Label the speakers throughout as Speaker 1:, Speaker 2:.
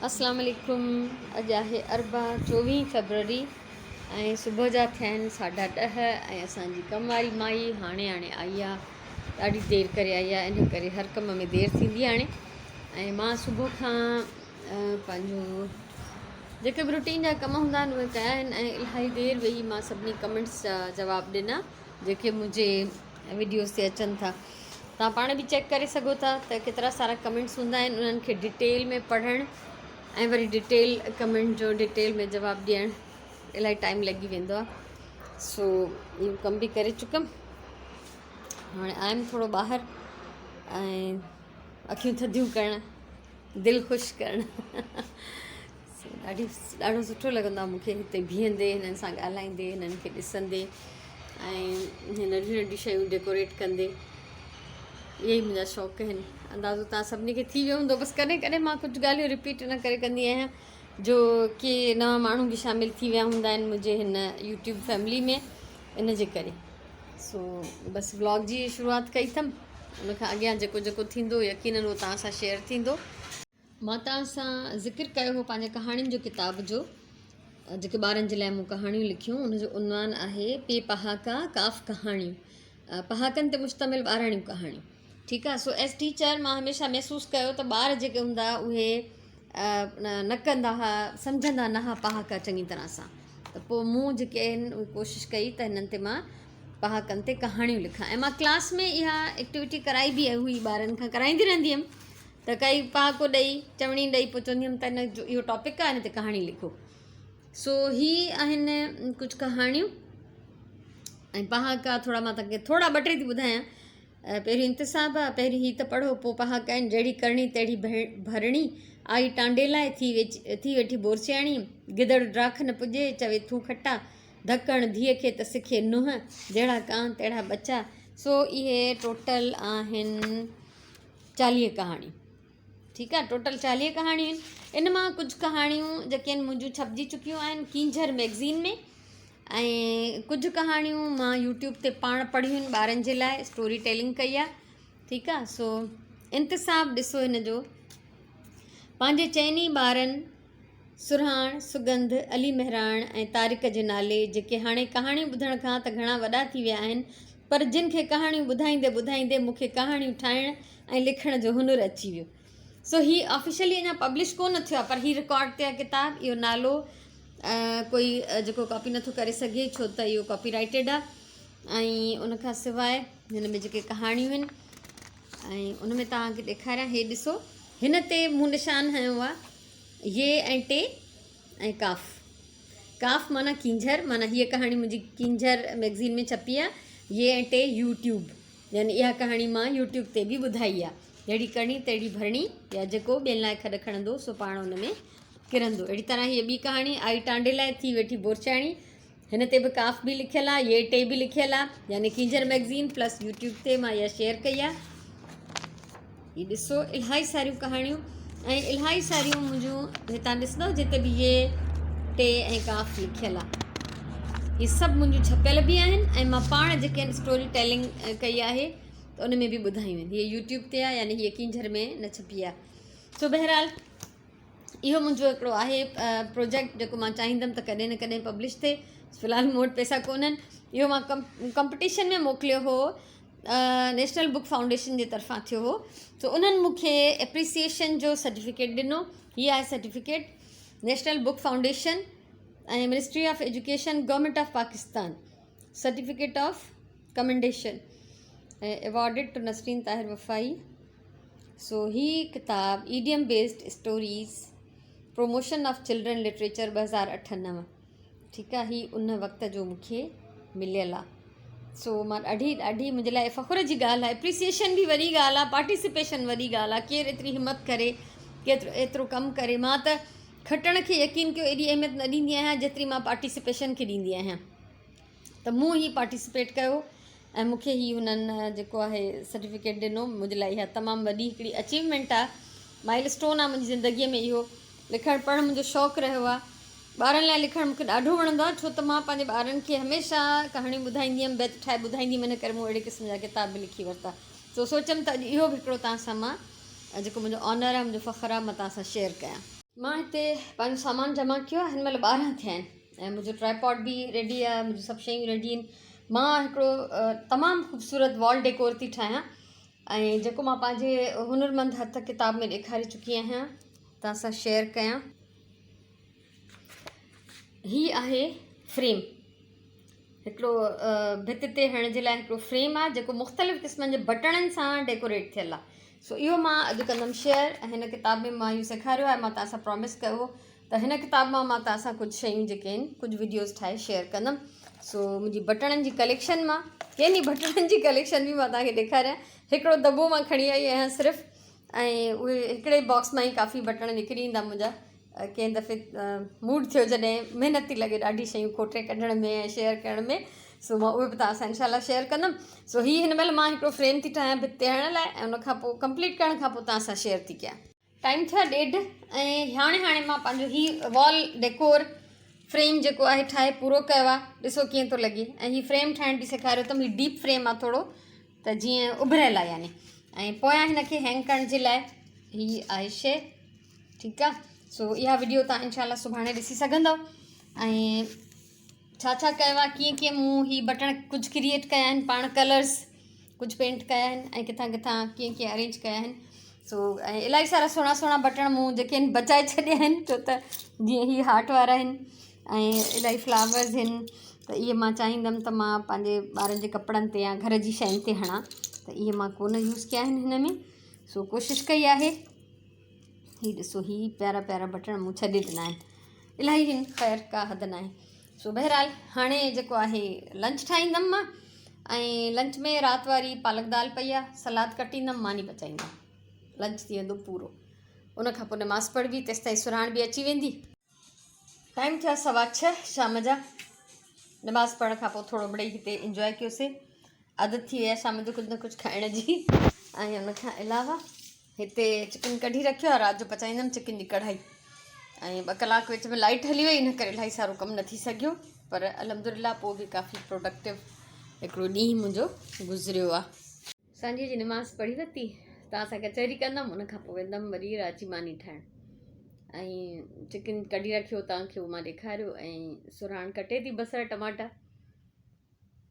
Speaker 1: اسلام عليڪم اڄ آهي اربع چوويهه فيبروري ۽ صبح جا ٿيا آهن ساڍا ڏهه ۽ اسان جي ڪم واري مائي هاڻي هاڻي آئي آ ڏاڍي دير ڪري آئي آ ان ڪري هر ڪم ۾ دير ٿيندي هاڻي ۽ مان صبح کان پنهنجو جيڪي به روٽين جا ڪم هوندا آهن اهي ڪيا آهن ۽ الاهي دير ويهي مان سڀني ڪمينٽس جا جواب ڏنا جيڪي منهنجي وڊيوز تي اچن ٿا توهان پاڻ به چيڪ ڪري سگهو ٿا ته ڪيترا سارا ڪمينٽس هوندا آهن انهن کي ڊيٽيل ۾ پڙهڻ ۽ وري ڊيٽيل ڪمينٽ جو ڊيٽيل ۾ جواب ڏيڻ الاهي ٽائيم لڳي ويندو آهي سو اهو ڪم به ڪري چڪم هاڻي آيم ٿورو ٻاهر ۽ اکيون ٿڌيون ڪرڻ دل خوش ڪرڻ ڏاڍي ڏاڍو سٺو لڳندو آهي مونکي هتي بيهندي هنن سان ڳالهائيندي هنن کي ڏسندي ۽ ننڍيون ننڍيون شيون ڊيڪوريٽ ڪندي اهي ئي منهنجا شوق آهن اندازو توهان سڀني کي ٿي ويو هوندو بس ڪڏهن ڪڏهن مان ڪجهه ڳالهيون رپيٽ ان ڪري ڪندي آهيان جو ڪي نوان ماڻهو به شامل ٿي ويا هوندا آهن منهنجي هن يوٽيوب فيملي ۾ ان جي ڪري سو بس ولاگ جي شروعات ڪئي اٿم ان کان اڳيان جيڪو جيڪو ٿيندو يقينن اهو توهان سان شيئر ٿيندو. مان توهان سان ذڪر ڪيو هو پنهنجي ڪهاڻين جو ڪتاب جو جيڪي ٻارن جي لاء مون ڪهاڻيون لکيون ان جو عنوان آهي پي پهاڪا ڪاف ڪهاڻيون پهاڪن تي مشتمل ٻاراڻيون ڪهاڻيون ٺيڪ آهي سو ايز ٽيچر مان هميشه محسوس ڪيو ته ٻار جيڪي هوندا اهي نه ڪندا هئا سمجهندا نه هئا پهاڪا چڱي طرح سان ته پوء مون جيڪي آهن اهي ڪوشش ڪئي ته هنن تي مان پهاڪن تي ڪهاڻيون لکان ۽ مان ڪلاس ۾ اها ايڪٽيوٽي ڪرائي به هئي ٻارن کان ڪرائيندي رهندي هيم ته ڪائي پهاڪو ڏئي، چوڻي ڏئي پوء چوندي هيم ته هن جو اهو ٽاپڪ آهي هن تي ڪهاڻي لکو. سو هي آهن ڪجهه ڪهاڻيون ۽ پهاڪا ٿورا مان توهان کي ٿورا ٻه ٽي ٿي ٻڌايان. پهريون انتساب آهي، پهرين هي ته پڙهو پوء پهاڪا آهن جهڙي ڪرڻي تهڙي ڀرڻي، آئي ٽانڊي لاء ٿي ٿي ويٺي بورچياڻي، گدڙ ڊاک نه پڄي چوي ٿون کٽا، ڌڪڻ ڌيء کي ته سکي نونهن، جهڙا ڪانء تهڙا ٻچا. سو اهي ٽوٽل آهن. 40 ڪهاڻيون ٺيڪ آ ٽوٽل 40 ڪهاڻيون آهن ان مان ڪجهه ڪهاڻيون جيڪي آهن منهنجون ڇپجي چڪيون آهن ڪينجهر ميگزين ۾ ۽ ڪجهه ڪهاڻيون مان يوٽيوب تي پاڻ پڙهيون آهن ٻارن جي لاء اسٽوري ٽيلنگ ڪئي آ ٺيڪ آ سو انتساب ڏسو هن جو پنهنجي چئني ٻارن سرهاڻ، سڳنڌ، علي مهراڻ ۽ طارق جي نالي، جيڪي هاڻي ڪهاڻيون ٻڌڻ کان ته گهڻا وڏا ٿي ويا آهن، پر جن کي ڪهاڻيون ٻڌائيندي ٻڌائيندي مون کي ڪهاڻيون ٺاهڻ ۽ لکڻ جو هنر اچي ويو. سو هي آفيشلي اڃا پبلش ڪو نه ٿيو آهي، پر هي رڪارڊ تي آهي ڪتاب، اهو نالو ڪوئي جيڪو ڪاپي نٿو ڪري سگهي، ڇو ته اهو ڪاپي رائيٽيڊ آهي ۽ ان کان سواء هن ۾ جيڪي ڪهاڻيون آهن ۽ ان ۾ توهان کي ڏيکاريان، هي ڏسو هن تي مون نشان هنيو آهي. ي ۽ ٽي ۽ ڪاف. ڪاف معنيٰ ڪينجهر معنيٰ هيء ڪهاڻي منهنجي ڪينجهر مئگزين ۾ ڇپي آ. ي ۽ ٽي يوٽيوب يعني اها ڪهاڻي مان يوٽيوب تي به ٻڌائي آ. جهڙي ڪرڻي تهڙي ڀرڻي يا جيڪو ٻين لاء کڏ کڻندو سو پاڻ ان ۾ ڪرندو. اهڙي طرح هيء ٻي ڪهاڻي آئي ٽانڊي لاء ٿي ويٺي بورچياڻي هن تي به ڪاف به لکيل آ ي ٽي به لکيل آ يعني ڪينجهر مئگزين پلس يوٽيوب تي مان اها شيئر ڪئي آ. هي ڏسو الاهي ساريون ڪهاڻيون ۽ الاهي ساريون منهنجون هتان ڏسندو جتي به ي ٽي ۽ ڪاف لکيل آ هي سڀ منهنجون ڇپيل به آهن ۽ مان پاڻ جيڪي آهن اسٽوري ٽيلنگ ڪئي آهي ته ان ۾ به ٻڌايون آهن هي يوٽيوب تي آ يعني هي ڪينجهر ۾ نه ڇپي آ سو بهرحال اهو منهنجو هڪڙو آهي پروجيڪٽ جيڪو مان چاهيندم ته ڪڏهن نه ڪڏهن پبلش ٿئي في الحال مون وٽ پئسا ڪونهن اهو مان ڪمپٽيشن ۾ موڪليو هو نيشنل بڪ فائونڊيشن جي طرفان ٿيو هو ته انهن مون کي اپريسيئيشن جو سرٽيفڪيٽ ڏنو هي آهي certificate national book foundation ۽ ministry of education government of Pakistan certificate of commendation awarded to Nasreen Tahir Wafai سو هي ڪتاب idiom based stories promotion of children literature 2008 9 ٺيڪ آ هي ان وقت جو مونکي مليل آ سو مان ڏاڍي ڏاڍي منهنجي لاء فخر جي ڳالهه آهي اپريسيئيشن به وڏي ڳالهه آ پارٽيسپيشن وڏي ڳالهه آ ڪير ايتري همت ڪري ڪيترو ايترو ڪم ڪري مان ته کٽڻ کي يقين ڪيو ايڏي اهميت نه ڏيندي آهيان جيتري مان پارٽيسپيشن کي ڏيندي آهيان ته مون هي پارٽيسپيٽ ڪيو ۽ مون کي هي هنن جيڪو آهي سرٽيفڪيٽ ڏنو منهنجي لاء اها تمام وڏي هڪڙي اچيومينٽ آهي مائل اسٽون آهي منهنجي زندگيء ۾ اهو لکڻ پڙهڻ منهنجو شوق رهيو آهي ٻارن لاء لکڻ مون کي ڏاڍو وڻندو آهي ڇو ته مان پنهنجي ٻارن کي هميشه ڪهاڻيون ٻڌائيندي هيم بيت ٺاهي ٻڌائيندي هيم ان ڪري مون اهڙي قسم جا ڪتاب به لکي ورتا سو سوچيم ته اڄ اهو به هڪڙو توهان سان مان جيڪو منهنجو آنر آهي منهنجو فخر آهي مان توهان سان شيئر ڪيان. مان هتي پنهنجو سامان جمع ڪيو آهي هن مهل 12 ٿيا آهن ۽ منهنجو ٽرائپاڊ به ريڊي آهي منهنجون سڀ شيون ريڊي آهن. مان هڪڙو تمام خوبصورت وال ڊيڪور ٿي ٺاهيان ۽ جيڪو مان پنهنجي هنرمند هٿ ڪتاب ۾ ڏيکاري چڪي آهيان توهان سان شيئر ڪيان. هي آهي فريم، هڪڙو ڀت تي هڻڻ جي لاء هڪڙو فريم آهي جيڪو مختلف قسمن جي بٽڻن سان ڊيڪوريٽ ٿيل آهي. سو اهو مان اڄ ڪندم شيئر ۽ هن ڪتاب ۾ مان اهو سيکاريو آهي. مان توهان سان پرامس ڪيو هو ته هن ڪتاب مان مان توهان سان ڪجهه شيون جيڪي آهن ڪجهه وڊيوز ٺاهي شيئر ڪندم. سو منهنجي بٽڻن جي ڪليڪشن مان ڪنهن بٽڻن جي ڪليڪشن به مان توهان کي ڏيکاريان. هڪڙو دٻو مان کڻي آئي آهيان صرف ۽ اهي هڪڙي باڪس مان ئي ڪافي بٽڻ نڪري ايندا منهنجا. ڪنهن دفعي موڊ ٿيو جڏهن محنت ٿي لڳي ڏاڍي شيون کوٽي ڪڍڻ ۾ ۽ شيئر ڪرڻ ۾ سو مان اهي به توهان سان انشاء الله شيئر ڪندم. سو هي هن مهل مان هڪڙو فريم ٿي ٺاهيان ڀت تي هڻڻ لاء ۽ ان کان پوء ڪمپليٽ ڪرڻ کان پوء توهان سان شيئر ٿي ڪيان. ٽائيم ٿيو آهي ڏيڍ ۽ هاڻي هاڻي مان پنهنجو هي وال ڊيڪور فريم جيڪو آهي ٺاهي پورو ڪيو آهي. ڏسو ڪيئن ٿو لڳي. ۽ هي فريم ٺاهڻ به سيکاريو اٿم. هي ڊيپ فريم آهي ٿورو ته جيئن اڀريل آهي يعني ۽ پويان هن کي هينگ ڪرڻ جي لاء هي آهي شي. ٺيڪ آهي. سو اها وڊيو تان انشاء الله سڀاڻي ڏسي سگهندؤ. ۽ ڇا ڇا ڪيو آهي ڪيئن ڪيئن مون هي بٽڻ ڪجهه ڪريئيٽ ڪيا آهن پاڻ ڪلرس ڪجهه پينٽ ڪيا آهن ۽ ڪٿان ڪٿان ڪيئن ڪيئن ارينج ڪيا آهن. سو ۽ الاهي سارا سهڻا سهڻا بٽڻ مون جيڪي آهن بچائي ڇڏيا آهن ڇو ته جيئن هي هارٽ وارا آهن ۽ الاهي فلاورز آهن ته اهي مان چاهيندم ته مان پنهنجي ٻارن جي ڪپڙن تي يا گهر جي شين تي هڻان ته اهي مان ڪونه يوز ڪيا آهن هن ۾. سو ڪوشش ڪئي آهي. هي ڏسو هي پيارا پيارا بٽڻ مون ڇڏي ڏنا آهن الاهي آهن خير ڪا حد ناهي. سو بهرحال هاڻي جيڪو آهي لنچ ٺاهيندم مان ۽ لنچ ۾ رات واري پالڪ دال پئي آهي سلاد ڪٽيندم ماني پچائيندم لنچ ٿي ويندو پورو. ان کان پوء نماز پڙهبي تيستائين سرهاڻ به اچي ويندي. ٽائيم ٿيا 6:15 شام جا. نماز پڙهڻ کان پوء ٿورو مڙئي هتي انجواء ڪيوسي. عادت ٿي وئي آهي شام جو ڪجهه نه ڪجهه کائڻ جي. ۽ ان کان علاوه هتي چڪن ڪڍي رکيو آهي رات جو پچائيندم چڪن جي ڪڙهائي. ۽ 2 ڪلاڪ وچ ۾ لائٽ هلي وئي ان ڪري الاهي سارو ڪم نه ٿي سگهيو پر الحمدلله پوء به ڪافي پروڊڪٽو هڪڙو ڏينهن منهنجو گذريو آهي. سانجهي جي نماز پڙهي ورتي توهان سان ڪچهري ڪندم ان کان پوء ويندم وري رات جي ماني ٺاهڻ. ۽ چڪن ڪڍي رکيو توهان کي اهو مان ڏيکاريو. ۽ سرهاڻ ڪٽي ٿي بصر ٽماٽا.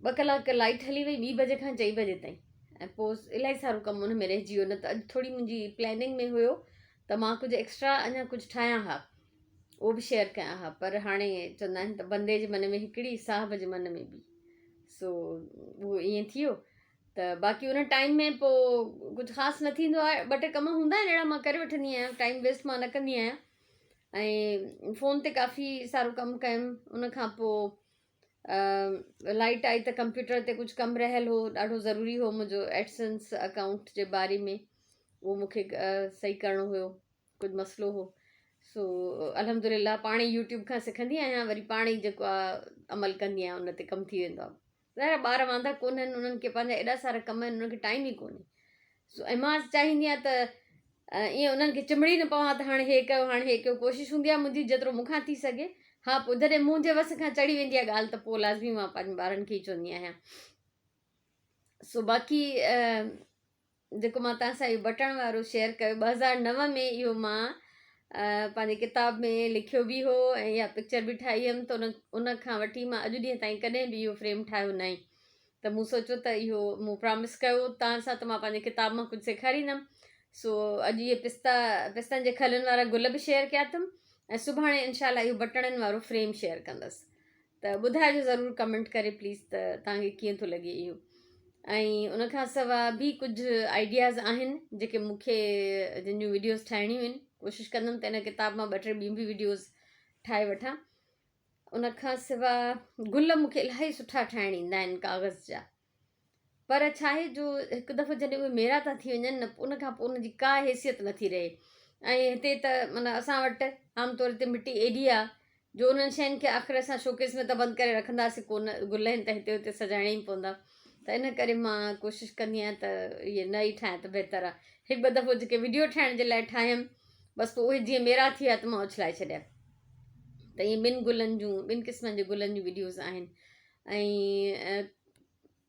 Speaker 1: 2 ڪلاڪ لائٽ هلي وئي 2 بجي کان 4 بجي تائين ۽ پوء الاهي سارو ڪم ان ۾ رهجي ويو. نه ته اڄ ٿوري منهنجي پلاننگ ۾ هيو ته مان ڪجهه ايڪسٽرا اڃا ڪجهه ٺاهيان ها اهو به شيئر ڪيان ها پر هاڻي چوندا آهن ته بندي جي من ۾ هڪڙي صاحب جي من ۾ ٻي. سو اهو ائين ٿي ويو ته باقي ان ٽائيم ۾ پوء ڪجهه خاص نه ٿيندو آهي. ٻه ٽي ڪم هوندا آهن اهڙا مان ڪري وٺندي آهيان ٽائيم ويسٽ مان نه ڪندي آهيان. ۽ فون تي ڪافي سارو ڪم ڪيم. ان کان پوء لائٽ آئي ته ڪمپيوٽر تي ڪجهه ڪم رهيل هو ڏاڍو ضروري هو منهنجو ايڊسنس اڪائونٽ جي باري ۾ اهو مون کي صحيح ڪرڻو هيو ڪجهه مسئلو هو. سو الحمد لله پاڻ ئي يوٽيوب کان سکندي آهيان وري پاڻ ئي جيڪو آهي عمل ڪندي آهيان ان تي ڪم ٿي ويندو آهي. ظاهر آهي ٻار واندا ڪونهن انهن کي پنهنجا ايڏا سارا ڪم آهن انهن کي ٽائيم ئي ڪونهي. سو ۽ مان چاهيندي آهيان ته ائين انهن کي چنبڙي نه پوان ته هاڻي هي ڪيو هاڻي هي ڪيو. ڪوشش هوندي آهي منهنجي جيترو مون کان ٿي سگهي. ها پوء جڏهن منهنجي وس کان چڙهي ويندي آهي ڳالهه ته پوء لازمي مان پنهنجي ٻارن کي ئي چوندي آهيان. سو باقي جيڪو مان توهان سان اهو بٽڻ وارو شيئر ڪيو 2009 ۾ اهو مان پنهنجي ڪتاب ۾ لکيو به هو ۽ اها پڪچر به ٺاهي هيم ته ان کان وٺي مان اڄ ڏينهن تائين ڪڏهن به اهو فريم ٺاهيو ناهي. ته مون سوچيو ته اهو مون پرامس ڪيو توهان سان ته مان پنهنجي ڪتاب مان ڪجهه سيکاريندم. سو اڄ اهي پستا پستن جي کلن وارا گل به شيئر ڪيا اٿم ۽ سڀاڻي انشاء الله اهو بٽڻن وارو فريم شيئر ڪندس. ته ٻڌائجو ضرور ڪمينٽ ڪري پليز ته توهان کي ڪيئن ٿو لڳي اهو. ۽ ان کان سواء به ڪجهه آئيڊياز آهن جيڪي مون کي جن جون وڊيوز ٺاهڻيون آهن. ڪوشش ڪندم ته ان ڪتاب مان ٻه ٽي ٻيون به وڊيوز ٺاهي وٺان. ان کان سواء گل مون کي الاهي سٺا ٺاهڻ ايندا آهن ڪاغذ جا پر ڇا آهي جو هڪ دفعو جڏهن اهي ميرا ٿا ٿي وڃن نه ان کان پوء ان جي ڪا حيثيت نٿي رهي. ۽ هتي ته معنيٰ اسان وٽ عام طور تي مٽي ايڏي آهي جو انهن شين کي آخر اسان شوڪيس ۾ ته بند ڪري رکنداسين ڪونه. گل آهن ته هتي هتي سجائڻا ئي پوندا. ته ان ڪري مان ڪوشش ڪندي آهيان ته اهي نه ئي ٺاهيان ته بهتر آهي. هڪ ٻه دفعو جيڪي وڊيو ٺاهڻ جي لاء ٺاهيم بس پوء اهي جيئن ميرا ٿي ويا ته مان اڇلائي ڇڏيا. ته ائين ٻن گلن جون ٻن قسمن جي گلن جون وڊيوز آهن. ۽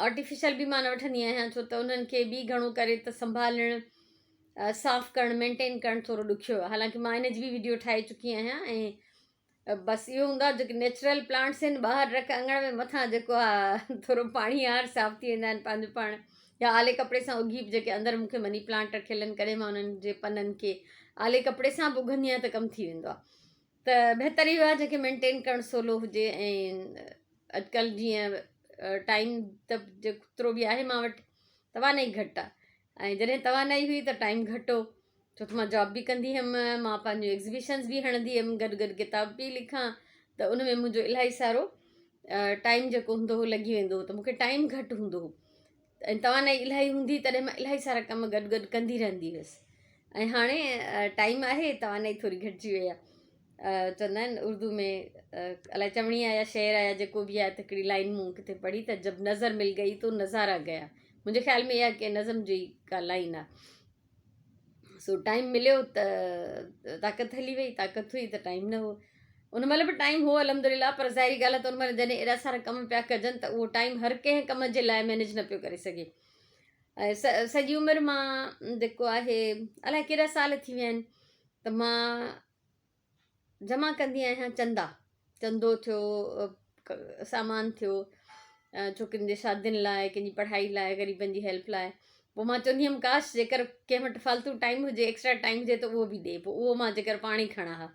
Speaker 1: آرٽيفيشل به مان نه وٺندي آهيان ڇو ته انهن کي به گهڻو ڪري ته سنڀالڻ صاف ڪرڻ مينٽين ڪرڻ ٿورو ڏکيو آهي حالانڪه مان ان جي به ويڊيو ٺاهي چڪي آهيان ۽ بس اهو هوندو آهي جيڪي نيچرل پلانٽس آهن ٻاهر رک اڱڻ ۾ مٿان جيڪو آهي ٿورو پاڻي هار صاف ٿي ويندا آهن پنهنجو پاڻ يا آلي ڪپڙي سان اگهي به جيڪي اندر مونکي مني پلانٽ رکيل آهن ڪڏهن مان انهن جي پنن کي آلي ڪپڙي سان به اگهندي آهيان ته ڪم ٿي ويندو آهي ته بهتر اهو آهي جنهن کي مينٽين ڪرڻ سولو هجي ۽ اڄڪلهه جيئن ٽائيم ته جيترو به آهي مان وٽ توانائي گهٽ آهي ۽ جڏهن توانائي هئي ته ٽائيم گهٽ هو ڇو ته مان جاب به ڪندي هيم مان پنهنجون ايگزيبيشنز به هڻندي هيم گڏ گڏ ڪتاب به لکان ته ان ۾ منهنجو الاهي سارو ٽائيم جيڪو هوندو هو لڳي ويندو هو ته مونکي ٽائيم گهٽ هوندو هو ۽ توانائي الاهي هوندي تڏهن مان الاهي سارا ڪم گڏ گڏ ڪندي رهندي هيس ۽ هاڻي ٽائيم آهي توانائي ٿوري گهٽجي وئي آهي چوندا آهن اردو ۾ الائي چوڻي آهي يا شعر آهي يا جيڪو به آهي ته هڪڙي لائن مون ڪٿي پڙهي ته جب نظر مل گئي تو نظارا گيا منهنجي خيال ۾ اها ڪنهن نظم جي ڪا لائن آهي سو ٽائيم مليو ته طاقت هلي وئي طاقت هئي ته ٽائيم نه هو ان مهل به ٽائيم هو الحمد لله پر ظاهري ڳالهه آهي ته ان مهل جڏهن ايڏا سارا ڪم پيا ڪجن ته اهو ٽائيم هر ڪنهن ڪم جي لاء مينيج نه پيو ڪري سگهي ۽ سڄي عمر مان جيڪو آهي الائي ڪيڏا سال ٿي ويا آهن ته مان جمع ڪندي آهيان چندا چندو ٿيو سامان ٿيو ڇوڪرين جي شادين لاء ڪنهن جي پڙهائي لاء غريبن جي هيلپ لاء پوء مان چوندي هيم ڪاش جيڪر ڪنهن وٽ فالتو ٽائيم هجي ايڪسٽرا ٽائيم هجي ته اهو به ڏي پوء اهو مان جيڪر پاڻ ئي کڻان ها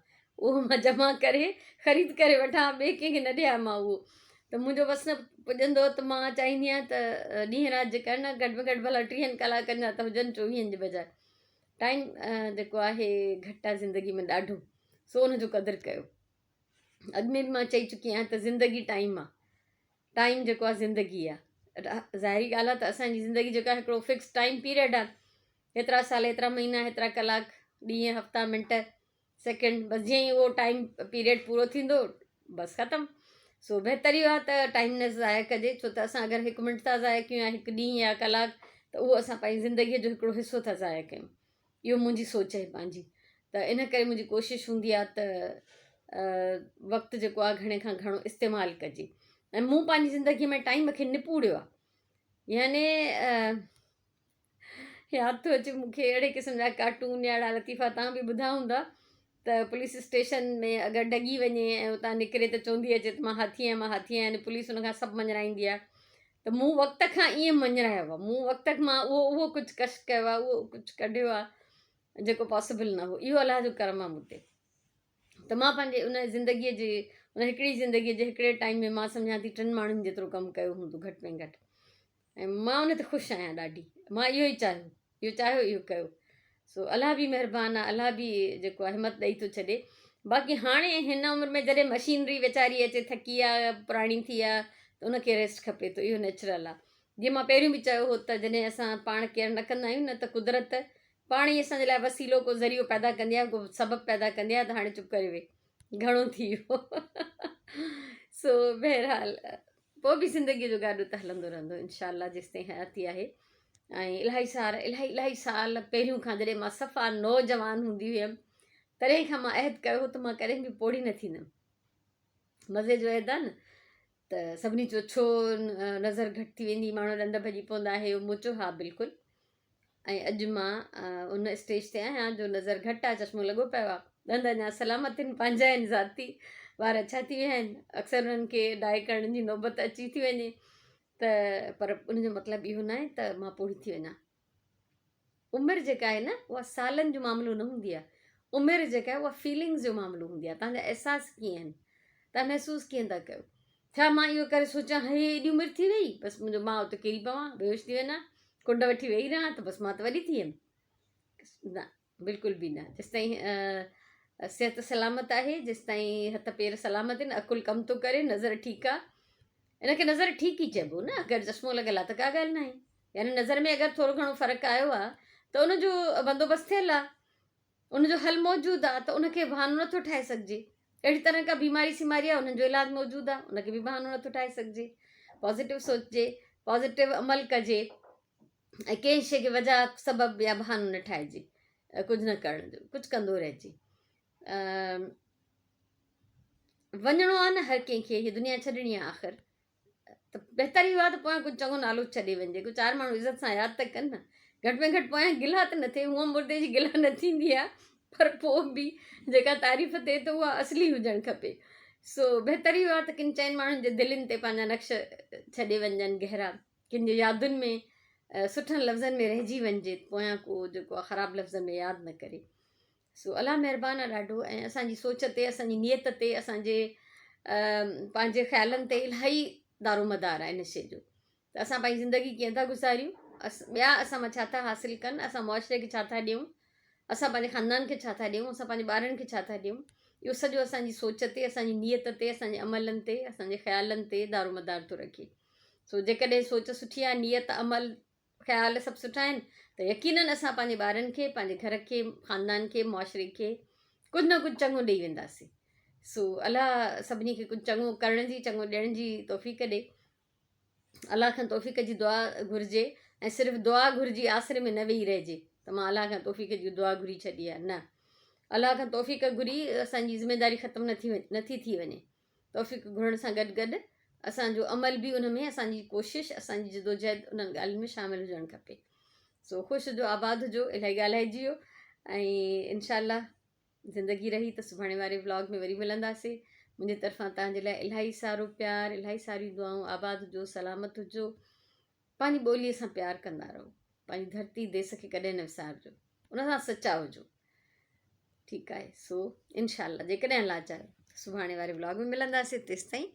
Speaker 1: اهو مان جمع ڪري خريد ڪري وٺان ها ٻئي ڪنهن کي نه ڏيان مان اهو ته منهنجو وس نه پڄندو ته مان چاهيندي آهيان ته ڏينهن رات جيڪر نه گهٽ ۾ گهٽ ڀلا ٽيهن ڪلاڪن جا ته هجن چوويهن جي بجاء ٽائيم جيڪو آهي گهٽ آهي زندگي ۾ ڏاڍو سو ان جو قدر ڪيو اڳ ۾ به مان چئي چڪي آهيان ته زندگي ٽائيم آ ٽائيم جيڪو آ زندگي آ ظاهري ڳالهه آ ته اسان جي زندگي جيڪا هڪڙو فڪس ٽائيم پيريڊ آ هيترا سال هيترا مهينا هيترا ڪلاڪ ڏينهن هفتا منٽ سيڪنڊ بس جيئن ئي اهو ٽائيم پيريڊ پورو ٿيندو بس ختم سو بهتر اهو آ ته ٽائيم نه ضايع ڪجي ڇو ته اسان اگر هڪ منٽ ٿا ضايع ڪيون يا هڪ ڏينهن يا ڪلاڪ ته اهو اسان پنهنجي زندگيء جو هڪڙو حصو ٿا ضايع ڪيون اهو منهنجي سوچ آهي پنهنجي ته ان ڪري منهنجي ڪوشش هوندي آهي ته وقت جيڪو آهي گهڻي کان گهڻو استعمال ڪجي ۽ مون پنهنجي زندگي ۾ ٽائيم کي نپوڙيو آهي يعني ياد ٿو اچي مونکي اهڙي قسم جا ڪارٽون يا اهڙا لطيفا تان به ٻڌا هوندا ته پوليس اسٽيشن ۾ اگر ڊڳي وڃي ۽ اتان نڪري ته چوندي اچي ته مان هاٿي آهيان مان هاٿي آهيان يعني پوليس ان کان سڀ مڃرائيندي آهي ته مون وقت کان ائين مڃرايو آهي مون وقت مان اهو اهو ڪجهه ڪش ڪيو آهي اهو ڪجهه ڪڍيو آهي جيڪو پاسبل نه هو اهو الله جو ڪرم آهي مون تي ته مان پنهنجي ان زندگيء جي ان هڪڙي زندگيء جي هڪڙي ٽائيم ۾ مان سمجهان ٿي ٽن ماڻهن جيترو ڪم ڪيو هوندو گهٽ ۾ گهٽ ۽ مان ان تي خوش آهيان ڏاڍي مان اهو ئي چاهيو اهو چاهيو اهو ڪيو سو الله به مهربان آهي الله به جيڪو آهي همت ڏئي ٿو ڇڏي باقي هاڻي هن عمر ۾ جڏهن مشينري ويچاري اچي ٿڪي آ پراڻي ٿي آ ته ان کي ريسٽ کپي ٿو اهو نيچرل آ جيئن مان پهريون به چيو هو ته جڏهن اسان پاڻ ڪيئر نه ڪندا آهيون نه ته قدرت پاڻ ئي اسان جي لاء وسيلو ڪو ذريعو پيدا ڪندي آهي ڪو سبب پيدا ڪندي آهي ته هاڻي چپ ڪري ويهه گهڻو ٿي ويو سو بهرحال پوء به زندگيء جو گاڏو ته هلندو رهندو انشاء الله جيستائين حياتي آهي ۽ الاهي سال الاهي الاهي سال پهريون کان جڏهن مان صفا نوجوان هوندي هيم تڏهن کان مان عهد ڪيو هو ته مان ڪڏهن به پوڙهي نه ٿيندم مزي جو عهد آهي نه ته سڀني چيو ڇو نظر گهٽ ٿي ويندي ماڻهو ڏند ڀڄي پوندا آهي مون چيو ها بلڪل ۽ اڄ مان ان اسٽيج تي آهيان جو نظر گهٽ آ چشمو لڳو پيو آ ڏند اڃا سلامت آهن پنهنجا آهن ذاتي وار اڇا ٿي ويا آهن اڪثر انهن کي ڊائي ڪرڻ جي نوبت اچي ٿي وڃي ته پر ان جو مطلب اهو ناهي ته مان پوڙهي ٿي وڃان عمر جيڪا آهي نه اها سالن جو معاملو نه هوندي آهي عمر جيڪا آهي اها فيلنگز جو معاملو هوندي آهي تنهنجا احساس ڪيئن آهن تان محسوس ڪيئن ٿا ڪيو ڇا مان اهو ڪري سوچان هي ايڏي عمر ٿي وئي بس منهنجو مان اتي ڪري پوان بيهوش ٿي وڃان ڪنڊ وٺي ويهي رهان ته بس مان ته وڏي ٿي ويم نه بلڪل به نه جيستائين صحت سلامت آهي جيستائين هٿ پير سلامت آهن عقل ڪم ٿو ڪري نظر ٺيڪ آهي ان کي نظر ٺيڪ ئي چئبو نه اگر چشمو لڳل آهي ته ڪا ڳالهه ناهي يعني نظر ۾ اگر ٿورو گهڻو فرق آيو آهي ته ان جو بندوبست ٿيل آهي ان جو حل موجود آ ته ان کي بهانو نٿو ٺاهي سگهجي. اهڙي طرح ڪا بيماري سيماري آ انهن جو علاج موجود آ ان کي به بهانو نٿو ٺاهي سگهجي. پازيٽو سوچجي، پازيٽو عمل ڪجي ۽ ڪنهن شيء کي وجه سبب يا بهانو نه ٺاهجي ڪجهه نه ڪرڻ جو ڪجهه ڪندو رهجي. وڃڻو آ نه هر ڪنهن کي هي دنيا ڇڏڻي آ آخر ته بهتر اهو آهي ته پويان ڪجهه چڱو نالو ڇڏي وڃجي ڪو چار ماڻهو عزت سان ياد ته ڪن نه. گهٽ ۾ گهٽ پويان گلا ته نه ٿئي. هونء مردي جي گلا نه ٿيندي آهي پر پوء به جيڪا تعريف ٿئي ته اها اصلي هجڻ کپي. سو بهتر اهو آهي ته ڪن چئن ماڻهن جي دلين تي پنهنجا نقش ڇڏي وڃجن گهرا، ڪن جي يادن ۾ سٺن لفظن ۾ رهجي وڃجي، پويان ڪو جيڪو آهي خراب لفظن ۾ ياد نه ڪري. سو الله مهربان آهي ڏاڍو ۽ اسان جي سوچ تي، اسان جي نيت تي، اسان جي پنهنجي خيالن تي الاهي دارومدار آهي ان شيء جو ته اسان پنهنجي زندگي ڪيئن ٿا گذاريون، ٻيا اسان مان ڇا ٿا حاصل ڪن، اسان معاشري کي ڇا ٿا ڏيون، اسان پنهنجي خاندان کي ڇا ٿا ڏيون، اسان پنهنجي ٻارن کي ڇا ٿا ڏيون. اهو سڄو اسان جي سوچ تي، اسان جي نيت تي، اسان جي عملن تي، اسان جي خيالن تي دارومدار ٿو رکي. سو جيڪڏهن سوچ سٺي آهي، نيت، عمل، خيال سڀ سٺا آهن ته يقينن اسان پنهنجي ٻارن کي، پنهنجي گهر کي، خاندان کي، معاشري کي ڪجهه نه ڪجهه چڱو ڏيئي وينداسين. سو الله سڀني کي ڪجهه چڱو ڪرڻ جي، چڱو ڏيڻ جي توفيق ڏي. الله کان توفيق جي دعا گهرجي ۽ صرف دعا گهرجي آسري ۾ نه ويهي رهجي ته مان الله کان توفيق جي دعا گهري ڇڏي آهي نه الله کان توفيق گهري اسان جي ذميداري ختم نٿي نٿي ٿي وڃي. توفيق گهرڻ سان گڏ گڏ اسان جو عمل به ان ۾ اسان جي ڪوشش اسان جي جدوجهد انهن ڳالهين ۾ شامل هجڻ کپي. سو خوش هجو آباد هجو الاهي ڳالهائجي ويو ۽ انشاء الله زندگي رهي ته سڀاڻي واري ولاگ ۾ وري ملنداسين. منهنجي طرفان توهان جي لاء الاهي سارو پيار الاهي ساريون دعائون. آباد هجو سلامت هجو پنهنجي ٻوليء سان پيار ڪندا رهو پنهنجي ڌرتي ديس کي ڪڏهن نه وسارجو ان سان سچا هجو. ٺيڪ آهي سو انشاء الله جيڪڏهن الله چاهيو سڀاڻي واري ولاگ ۾ ملنداسين تيستائين.